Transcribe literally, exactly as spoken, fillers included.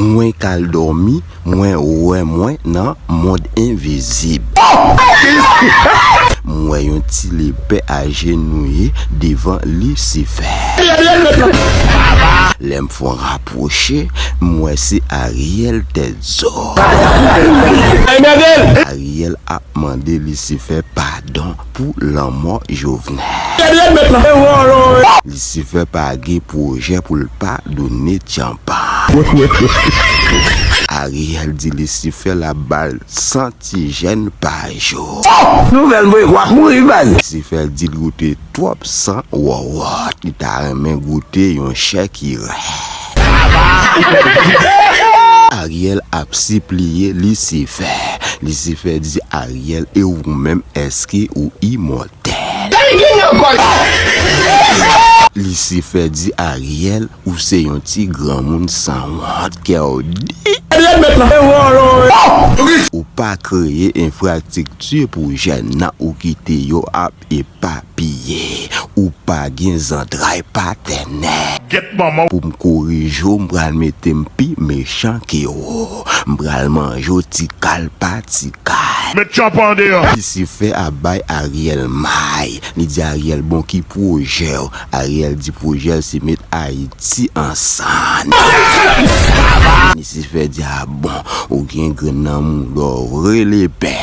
Mwen k al dòmi, mwen wè mwen nan mond envizib. M wè yon ti lepè ajenouye devan Lisifè. Lè m fon rapwoche, m wè se Ariel Tèt Zò. Ariel ap mande Lisifè padon pou lanmò Jovenel. Lisifè pa gen pwojè pou l padone Tyanpan. Ariel di Lisifè l ap ba l san ti jèn pa jou. Nouvèl mwen, w ap mouri, baz. Lisifè di l goute twòp san wòwòt, li ta renmen goute yon chè ki rèd. Ariel ap sipliye Lisifè. Lisifè di Ariel, e ou menm, èske ou imòtèl? Lisifè di Ariel, ou se yon ti granmoun sanwont, kè w di. Ou pa kreye enfrastrikti pou jèn nan, ou kite yo ap epapiye. Ou pa gen zantray patènèl. Pou m korije w, m pral mete m pi mechan ke ou. M pral manje w ti kal pa ti kal. Met Tyanpan deyò. Lisifè ap bay Ariel may. Li di Ariel, bon, ki pwojè w? Ariel di pwojè l se met Ayiti ansanm. Lisifè di, a bon, ou gen grenn nan mouda w vre, lepè.